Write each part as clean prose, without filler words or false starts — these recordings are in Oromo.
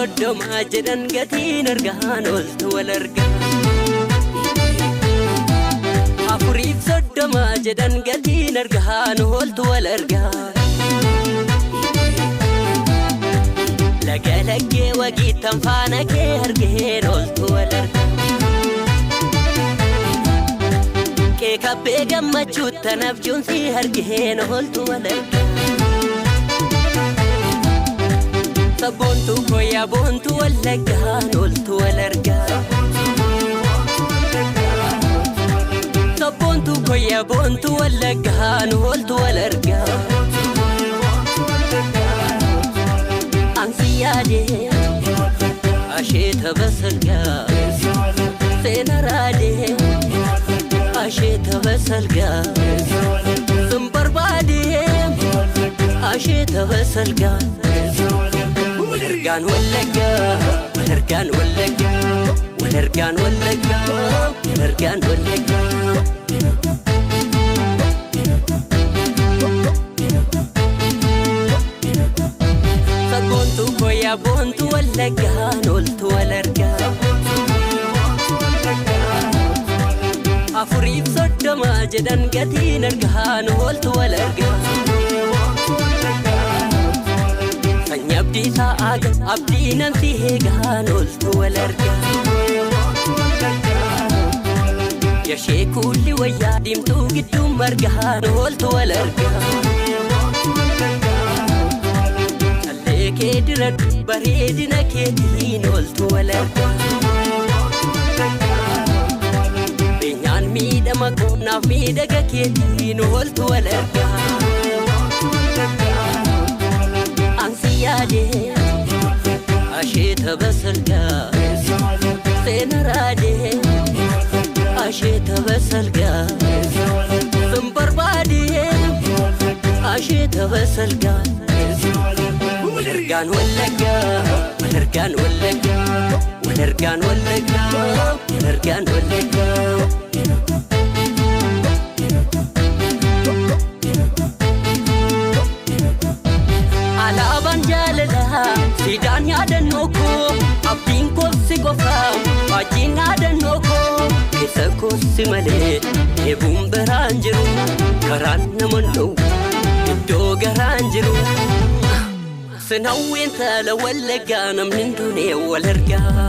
30 jedhan gatiin argaan oltu wal argaa. 34 jedhan gatiin argaan oltu wal argaa. Laga laggee wagiittan faana kee argeen oltu wal argaa. Keekabbee gammachuuttan abjuun si argeen oltu wal argaa. Sabboontuu koyyaa boontuu wallaggaan oltu wal argaa. Sabboontuu koyyaa boontuu wallaggaan oltu wal argaa. Ansi yaadee asheeta basalgaa seena raadee asheeta basalgaa sun barbaadee asheeta basalgaa. Walargaan wallaggaa walargaan wallaggaa walargaan wallaggaa walargaan wallaggaa. Sabboontuu koyyaa boontuu wallaggaan oltu wal argaa. 34 jedhan gatiin argaan oltu wal argaa. Sanyii abdii sa'aaga abdii namsi eegaan oltu wal argaa. Yashee kuulli wayyaa diimtuu gidduun margaan oltu wal argaa. Callee kee diradhu bareedina keetiin oltu wal argaa. Beenyaan miidhama koonaaf miidhaga keetiin oltu wal argaa. Ansi yaadee asheeta basalgaa seena raadee asheeta basalgaa sun barbaadee asheeta basalgaa. Walargaan wallaggaa walargaan wallaggaa walargaan wallaggaa walargaan wallaggaa. Alaabaan jaalalaa siidaan yaadannoo koo abdiin koossi qofaa faajjiin yaadannoo koo keessa koossi malee eebuun biraan jiru karaan nama dhowwu iddoo garaan jiru. Sinawween taala wallaggaa namni hin duune wal argaa.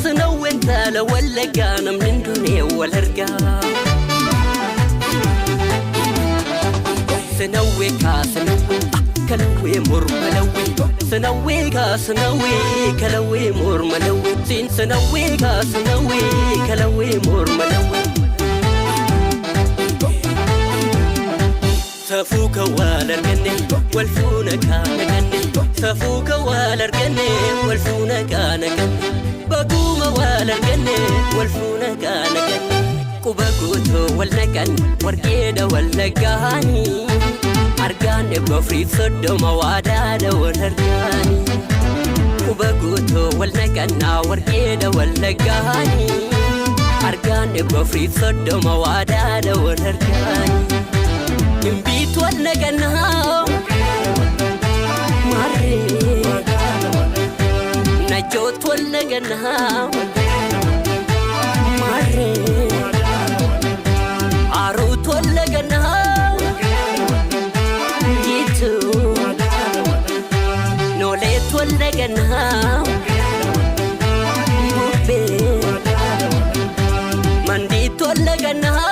Sinawween taala wallaggaa namni hin duune wal argaa. Sinawwee kaasinawwee kalawwee morma lawwee sinawwee kaasinawwee kalawwee morma lawwee siin sinawwee kaasinawwee kalawwee morma lawwee. Safuu kan wal arganne wal fuuna kaana ganne safuu kan wal arganne wal fuuna kaana ganne baguuma wal arganne wal fuuna kaana ganne quba guutuu wal naqan warqeedha wal naggaanii argaan 34 waadaadha wal argaanii quba guutuu wal naqannaa warqeedha wal naggaanii argaan 34 waadaadha wal argaanii. Imbiitu wal naqannaa maarree najjootu wal naqannaa maarree haaruutu wal naqannaa jiituu nooleetu wal naqannaa bubbee mandiitu wal naqannaa.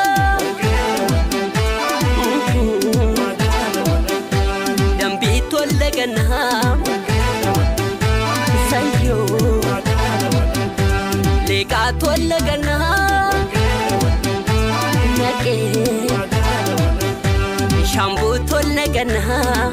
Dambiitu wal naqannaa sayyoo leeqaatu wal naqannaa naqee shaambuutu wal naqannaa.